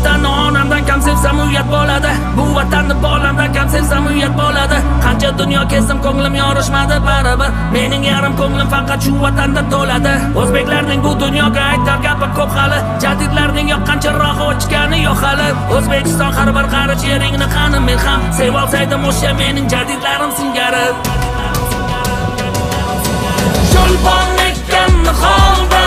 Vatanni onamdan kam sevsam, uyat bo'ladi. Bu vatanni bolamdan kam sevsam, uyat bo'ladi. Qancha dunyo kezdim, ko'nglim yorishmadi baribir. Mening yarim ko'nglim faqat shu vatanda to'ladi. O'zbeklarning bu dunyoga aytar gapi ko'p hali. Jadidlarning yoqqan chirog'i o'chgani yo'q hali. O'zbekiston, har bir qarich yeringni qani men ham sevolsaydim o'sha mening jadidlarim singari. Cho'lpon ekkan niholda.